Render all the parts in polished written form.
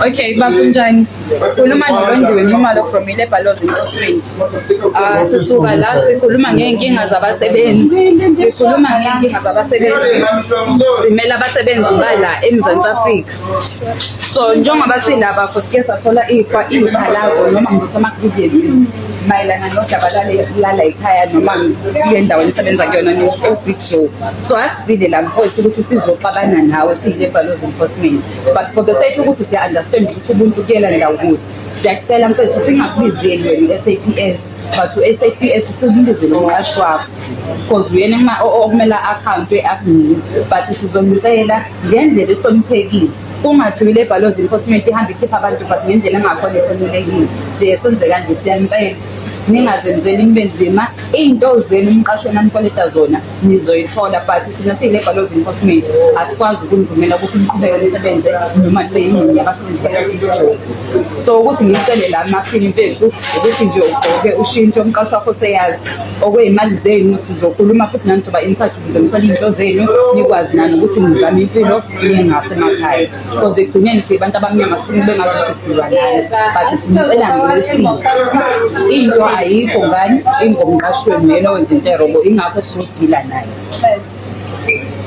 Okay, bafo, unjani? Khuluma noLondiwe Nxumalo from i-Labour Laws Enforcement. Ah, sisuka la sikhuluma ngey'nkinga zabasebenzi. Sikhuluma ngey'nkinga zabasebenzi. Simela abasebenzi bala eMzansi Afrika. So njengoba silaba sike sathola iy'khalazo noma ngizothi ama-grievances mayelana nodaba lala ekhaya noma kule ndawo enisebenza kuyona no-Big Joe. So asizile la, mfowethu, ukuthi sizoxabana nawe siyi-Labour Laws Enforcement. But for the sake ukuthi siya-understand ukuthi ubuntu kuyela ndawo kude. Siyacela, mfethu, singakubizeli wena u-SAPS, but u-SAPS simbizele umqashi wakho because uyena okumele a-account-we akunike, but sizonicela ngendlela ehloniphekile, kungathiwa i-Labour Laws Enforcement ihambe ikhipha abantu, but ngendlela engakhona ehloniphekile siye senze kanje. Siyanicela ningazenzeli nibe nzima. Iy'nto zenu umqashi wena nikweleta zona nizoyithola, but thina siyi-Labour Laws Enforcement asikwazi ukunivumela ukuthi niqhubeke nisebenze noma nibe yingxenye yabasebenzi baka-Big. So ukuthi ngicele la mafini, mfethu, ukuthi nje ugqoke ushintshe, umqashi wakho seyazi okwey'mali zenu. Sizokhuluma futhi nani, soba in touch ukuze nithole iy'nto zenu, nikwazi nani ukuthi nizame impilo ningasemakhaya, because ekugcineni sibantu abamnyama, sifuna bengazuthi silwa nani, but sinicela ngolwesimo. Into ayikho ngani, ingomqashi wenu, yena owenza into e-wrong, ingakho sizodila naye.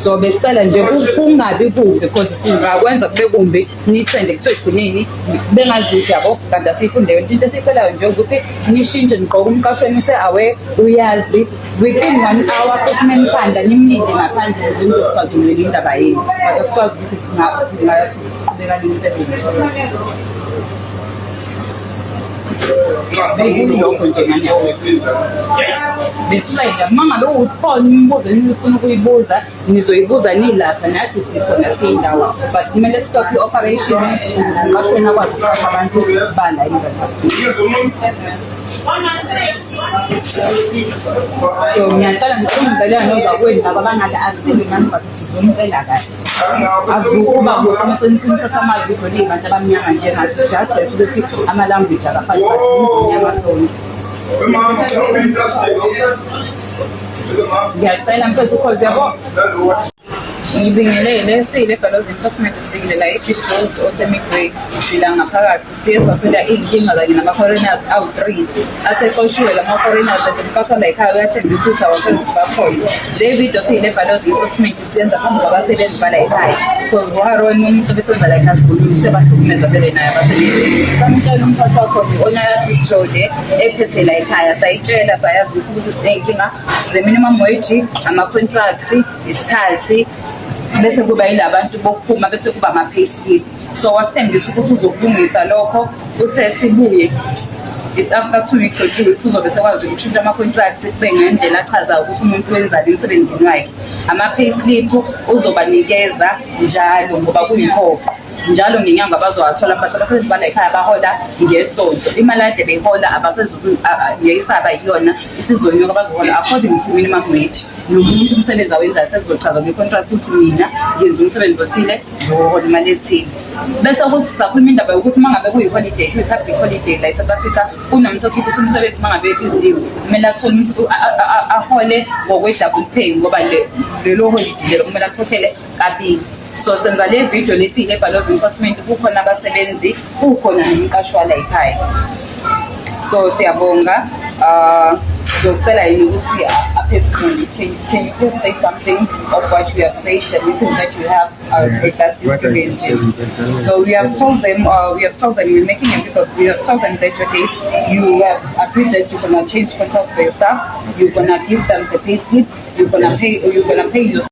So besicela nje kungabi kubi because singakwenza kube kumbi, ni-trende, kuthiwe ekugcineni bengazi ukuthi yabo kanti asiyifunde yonke into. Esiyicelayo nje ukuthi nishintshe, nigqoke, umqashi wenu use-aware, uyazi, within one hour futhi menithanda nimlinde ngaphandle ukuze nizoxazulula indaba yenu, but asikwazi ukuthi singathi qhubeka nemisebenzi. Bekuyilokho nje ngane, besicela uma ngabe ukuthi khona imibuzo enifuna ukuyibuza, nizoyibuza nilapha nathi, sikhona siyindawo, but kumele stop i-operation ukuze umqashi wenu akwazi ukuqasha abantu bala eMzansi Afrika. So ngiyacela, ngicela ungicela nozakwenu laba abangale, asilwi nani, but sizomcela kahle. Akuzukuba kuhle uma senithatha amavidiyo niyibantu abamnyama njengathi, just that ukuthi ama-language akafani, but mnyama sonke. Ngiyacela, mfethu, cause yabo. Ngibingelele, siyi-Labour Laws Enforcement, sifikile la e-Big Joe's ose-Midway. Sila ngaphakathi siye sathola iy'nkinga kanye nama-foreigners awu-three asexoshiwe. Lama-foreigners and umqashwa la ekhaya uyathembisa ukuthi awasezukuba khona. Le video siyi-Labour Laws Enforcement siyenza phambi kwabasebenzi bala ekhaya because uHaron, umuntu obesenza la ekhaya, sikhuluma sebahlukumeza vele naye abasebenzi. Samtshela umphathi wakhona, i-owner ya-Big Joe le ephethe la ekhaya, sayitshela, sayazisa ukuthi siney'nkinga ze-minimum wage, ama-contract, isikhathi, bese kuba yilabantu bokuphuma, bese kuba ama-payslip. So wasithembisa ukuthi uzokulungisa lokho. Uthe sibuye, it's after 2 weeks or 3 weeks, uzobe sekwazi ukushintsha ama-contract kube ngendlela achazayo ukuthi umuntu wenzani emsebenzini wakhe. Ama-payslip uzobanikeza njalo ngoba kuyimpoqo njalo ngenyanga bazowathola, but abasebenzi bala ekhaya bahola ngesonto. Imali ade beyihola ngeke iyona, isizonyuka, bazohola according to minimum wage, nomuntu umsebenzi awenzayo sekuzochaza kwi-contract ukuthi mina ngenza umsebenzi othile, ngizohola imali ethile. Bese kuthi sakhuluma indaba yokuthi uma ngabe kuyi-holiday, kuyi-public holiday la e-South Africa, kunomthetho ukuthi umsebenzi uma ngabe ebiziwe kumele athole ahole ngokwe-double pay ngoba lelo holiday lelo kumele akhokhele kabili. So senza le video lesiyi-Labour Laws Enforcement, kukhona abasebenzi, kukhona nomqashi wala ekhaya. So siyabonga. Sizocela yini ukuthi aphefumule. Can you please say something of what you have said, the meeting that you have with us, these What I grievances? So we have told them, we're making a because we have told them that okay, you have agreed that you're gonna change contracts for your staff, you're gonna give them the pay slip, you're gonna pay your